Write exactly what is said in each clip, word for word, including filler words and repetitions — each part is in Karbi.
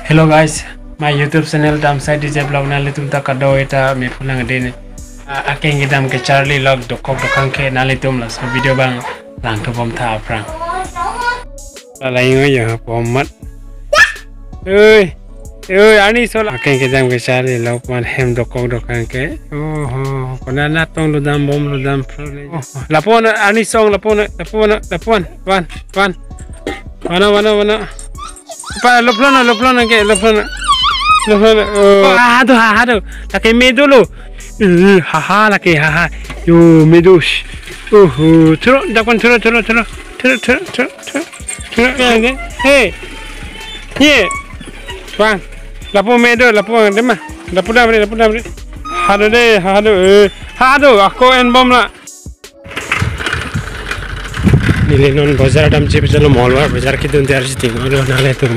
Hello guys, my YouTube channel Damsai D J Vlog nanglitum ta kado-eta me pulang din. A- akeng kedam kecharli lok dokok dokang ke nanglitum laso video abang langthu bom tha aphrang. Lalai ngo ya pomat. Oi, oi, ani sola. Akeng kedam kecharli lok man hem dokok dokang ke. Oh, oh, kona natong ludam bom ludam pro le. Oh, lapu-an, ani song lapu-an, lapu-an, lapu-an, van, van. Vano, vano, vano. Pa, loplo na, loplo na ke, loplo na. Loplo na. Oh, ha, ha do, ha, ha do. Lake me dolo. Eh, ha, ha, lake, ha, ha. Yo, me do. Sh-, oh, oh, thuro, dapan thuro, thuro, thuro. Thuro, thuro, thuro, thuro. Thuro, ke, ke. Hey. Ye. Bang. Lapu me do, lapu ang, dema. Lapu damri, lapu damri. Ha do de, ha do, eh. Ha do, ako en bom la. Neli non bojar damji pejalo, Mongolbar bojar kedun tiar jiting. Aduh, nanglitum.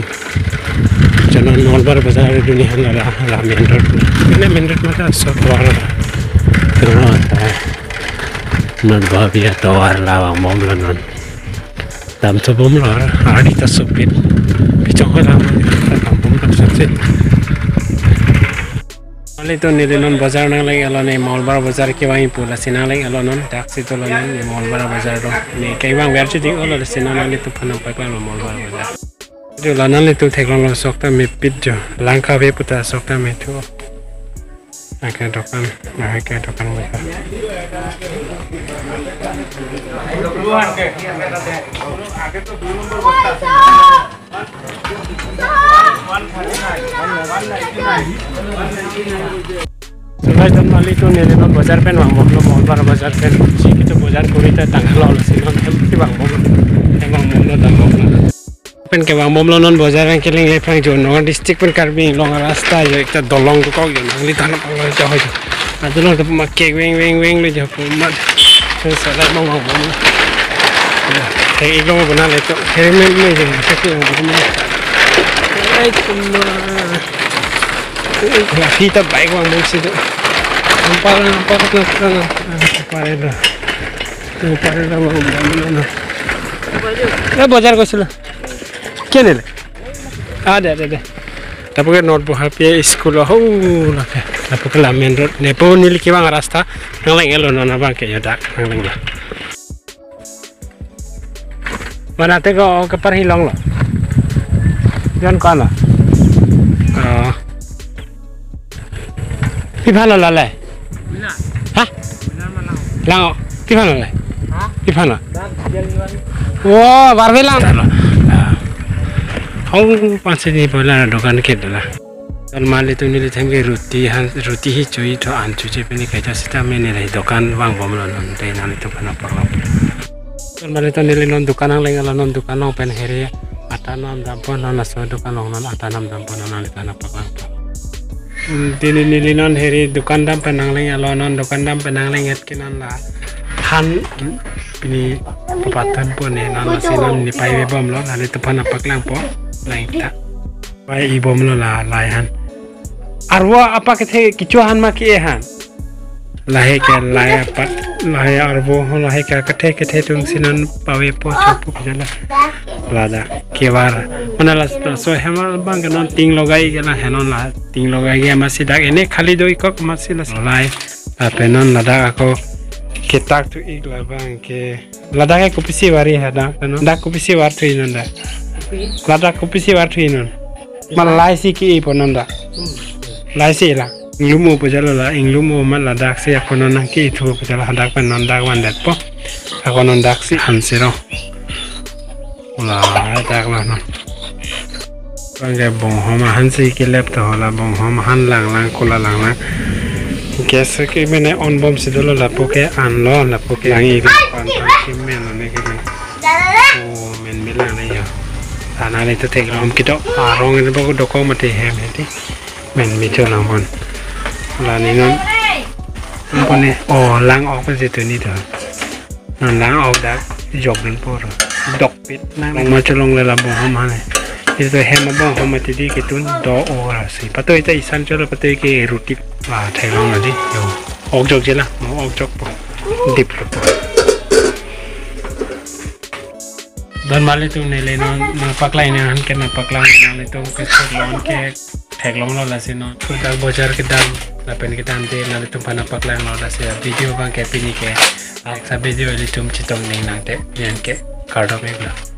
Channel Mongolbar bojar dunji han la, la main road. Ini main road mata so tovar. Tovar ta. Non babia tovar la vangbomlo non. Damthu bomlo, ardi ta sopit. Pichong ko lam vangbomlo sopit. Nanglitum, neli non bojar nangleng-etlo ne, Mongolbar bojar kevang pu lasi nangleng-etlo non, daksi dolo non, ne Mongolbar bojar do. Ne kevang ver chuti olo lasi nanglitum aphan nangpaklanglo Mongolbar bojar. Dolo nanglitum theklonglo sok ta mepit jo, lang kave puta sok ta methu. Ake dokan, ake dokan bojar. So guys, dan mali tu neli non bojar pen vangbomlo, Mongolbar bojar pen. Si kitu bojar kuri ta tanglo, si non hem si vangbomlo. Hem vangbomlo, vangbomlo. Pen ke vangbomlo non bojar yang keling le phrang jo, Nagaon district pen Karbi Anglong rasta jo, ekta dolong dokok jo, nangli than aphan jo jo. Adu long tepu ma kek weng weng weng le jo pu mat. Pen sadak ma vangbomlo. Ya, kayak iglong puna le tu. Helmet me jo, kayak iglong puna. Ai, kuma. Lahi ta bike vangbomsi do. Ampar, ampar, ampar, ampar, ampar, ampar, ampar, ampar, ampar, ampar, ampar. Ya, bojar ko sila. Kene le? Ade, ade, ade. Lapu ke North Buhapi school ho lake. Lapu ke la main road. Nepo neli kevang rasta. Nangleng-etlo non abang ke ya dak nangleng la. Mana te ko ke parhi longlo. Jon ko-an lo? Oh. Pi aphan lo la le? Mina. Ha? Mina mana? Lang. Pi aphan lo le? Ha? Pi aphan lo? Dak dia liwan. Wo, barbe lang. Talo. Oh, pansi ni bola dokan ke dala. Tol mali tu neli them ke ruti han, ruti hi chui tho an chu che pini kaita sita me neli dokan vangbomlo non te nanglitum aphan nangpaklangpo. Tol mali tu neli non dokan nangleng-etlo non dokan along pen heri atta nam dampo non laso dokan along non atta nam dampo non nanglitum aphan nangpaklangpo. Hmm, pini neli non heri dokan dam pen nangleng-etlo non dokan dam pen nangleng-et ke non la han pini papathun po ne non lasi non ne paive bomlo nanglitum aphan nangpaklangpo lang ta. Pai i bomlo la lai han. Arvo apa kethe kecho han ma ke-e han. Lahai ke lai apat, lahai arvo ho lahai ke kethe kethe atum si non pavepo chopo kejala. Ladak kevar. Mana la, laso hem abang ke non ting logai ke la henon la ting logai ke masi dak ene khali do-ik kok masi la lai. Lapen non ladak ako ketak thu-ik labang ke. Ladak ke kopisi vari hadak, ano? Dak kopisi var thu-i non dak. Ladak kopisi var thu-i non. Ma laisi ke-ipo non dak. Laisi la. Inglumo pu jalo la, inglumo ma ladak si ako non nangke-i thu pu jalo hadak pen non dak vandetpo. Ako non daksi hansi ro. La dak la non. Bang ke bonghom ahan si kelep to la bonghom ahan lang lang kula lang lang. Gas ke mene on bomsi dolo lapu ke anlo lapu ke lang-ik pan pan ke men lo ne ke. Oh, men bilang le yo. Thana le to theklong kedo arong ne bo dokok mate hem hedi. Men mi cho lang pon. La ni non. Pon ne. Oh, lang-ok pensi tu ni to. Non lang-ok dak jok dunpo. Dokpit nang ma cholongle la bonghom hane. Ito hem bonghom mati di ketun do-o ra si. Patoi ta isan cholo patoi ke ruti. La theklong la di. Yo. Ok jokje la. Mo ok jokpo. Diplo po. Don malitum neli non nangpaklang nang han ke nangpaklang nanglitum ke theklong ke theklonglo lasi non. Kodak bojar kedam lapen kedamde nanglitum aphan nangpaklanglo lasi video abang ke pini ke. Aksa video ilitum chetong ning nangte yan ke kardom iklo.